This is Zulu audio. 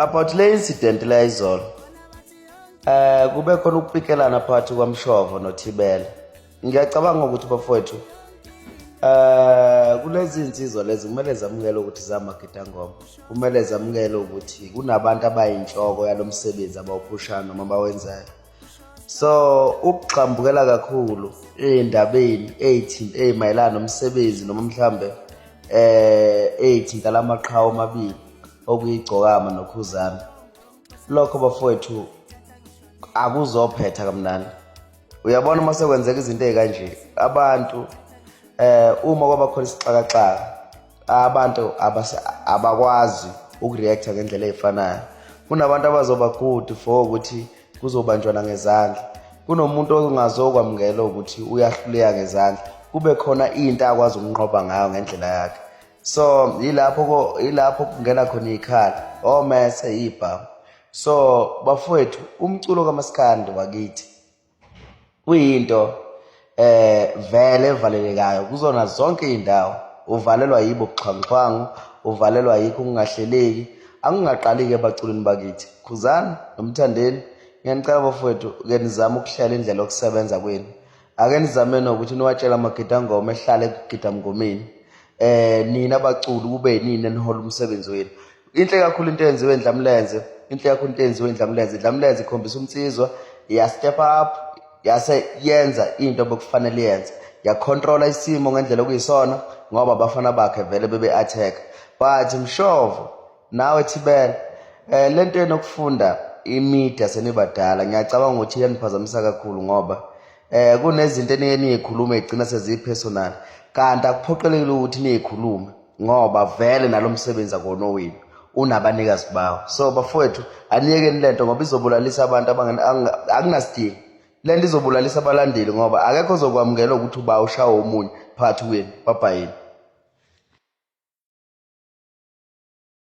About le incident la izolo. Kube khona ukupikelana phakathi kwaMshovo noThibela. Ngiyacabanga ukuthi bafowethu kulezi insizwa lezi kumele zamukele ukuthi zamagidangoma. Kumele zamukele ukuthi kunabantu abayinhloko yalomsebenzi abawuphushayo noma abawenzayo. So ukugxambukela kakhulu ey'ndabeni ey'thinta ey'mayelana nomsebenzi noma mhlambe ey'thinta lamaqhawe omabili okuyigcokama nokhuzana. Lokho bafowethu akuzophetha kamnandi. Uyabona uma sekwenzeka izinto ey'kanje abantu uma kwaba khona isixakaxaka abantu abakwazi ukureacta ngendlela ey'fanayo. Kunabantu abazoba good for ukuthi kuzobanjwana ngezandla, kunomuntu ongazokwamukela ukuthi uyahluleka ngezandla, kube khona into akwazi ukunqoba ngayo ngendlela yakhe. So yilapho kungena khona iy'khala, omese, iy'bhamu. So bafowethu, umculo kamaskandi wakithi kuyinto vele evalelekayo kuzona zonke iy'ndawo. Uvalelwa yibo buxhwanguxhwangu, uvalelwa yikho ukungahleleki. Akungaqali-ke ebaculini bakithi. Khuzani noMthandeni, ngiyanicela bafowethu, ke nizame ukuhlela indlela yokusebenza kwenu. Ake nizame nokuthi niwatshele amagidangoma ehlale ekugidamngomeni. Nina abaculi kube yinini enihola umsebenzi wenu. Inhle kakhulu into eyenziwe eNdlamlenze, inhle kakhulu into eyenziwe eNdlamlenze. Indlamlenze ikhombisa umnsizwa, iya step up, yase yenza into bekufanele yenze. Yacontrola isimo ngendlela okuyisona ngoba abafana bakhe vele bebe attack. But Mshovo nawe Thibela, lento enokufunda imedia senibadala, ngiyacabanga ukuthi iyaniphazamisa kakhulu ngoba kunezinto eniye niyikhulume igcina seziyi-personal, kanti akuphoqelekile ukuthi niyikhulume ngoba vele nalo msebenzi akuwona owenu, unabanikazi bawo. So bafowethu, aniyekeni lento ngoba izobulalisa abantu akunasidingo. Lento izobulalisa abalandeli ngoba akekho ozokwamukela ukuthi uba ushawe omunye phakathi kwenu. Babhayini.